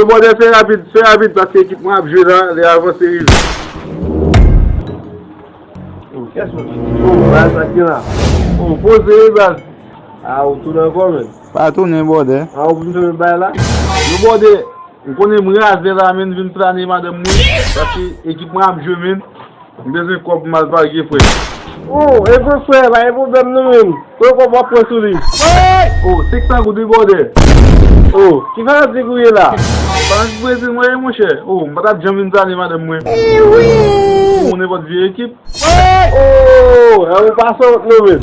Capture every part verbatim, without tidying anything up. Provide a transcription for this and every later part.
Yo, bòdè, fè rapid, fè rapid, paske ekip mwen ap jwe la, lè avanse rive. Oh, kiyès ou ye? Oh, bagay sa ki la. Oh, poze, wi, baz. Ah, ou tounen ankò, menn? Pa tounen, bòdè. Ah, ou vin fè menm bagay la? Yo, bòdè, ou konnen m razè la, menn, vin flane madanm mwen. Paske ekip mwen ap jwe, menn. M bezwen kòb pou m al page, frè. Oh, e bon, frè, pa gen pwoblèm non, menn. Pran kòb w ap pran sou li. Oh, senk san goud wi, bòdè. Oh, ki fanatik ou ye la? Fanatik Brezil mwen ye, monchè. Oh, m pa t ap janm vin flane madanm mwen. Ou nenpòt vye ekip. Oh, anben pa sot non, menn.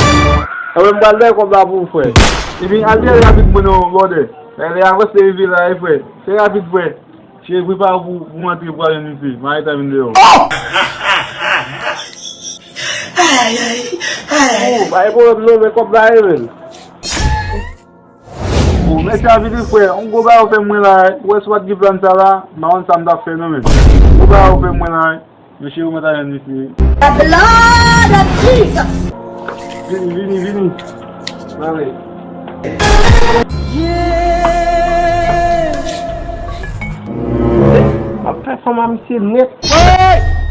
Anben m pral bay kòb la pou ou, frè. Ebyen, al dèyè rapid mwen non, bòdè. Lè avanse rive la, wi, frè. Fè rapid, frè. Cheri, prepare w pou, pou w antre pou al jwenn misye. Marita vin deyò. Ay, ay, ay. Oh, pa gen pwoblèm non, men kòb la ye, menn. Oh, mèsi anpil wi, frè. On gwo bagay ou fè mwen la, eh. Ou wè si w pa t gen plan sa la, m pa konn sa m t ap fè non, menn. Gwo bagay ou fè mwen la, eh. Men cheri, ou mèt al jwenn misye. The blood of Jesus. Vini, vini, vini. Mare. M ap fè fanm a misye nèt.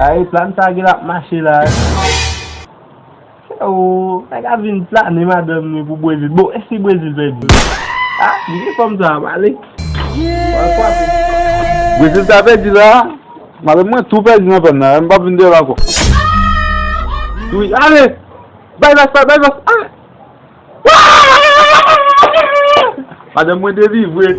Ay, plan sa gen l ap mache la. Oh, nèg ap vin flane madanm li pou Brezil. Bon, e si Brezil pèdi? Ah, li gen fanm sa ap ale. Brezil ta pèdi la. Madanm mwen tou pèdi nan fèm nan, m p ap vin deyò la ankò. Wi, ale! Bay pas, bay, bay pas! Ah! Madanm mwen delivre.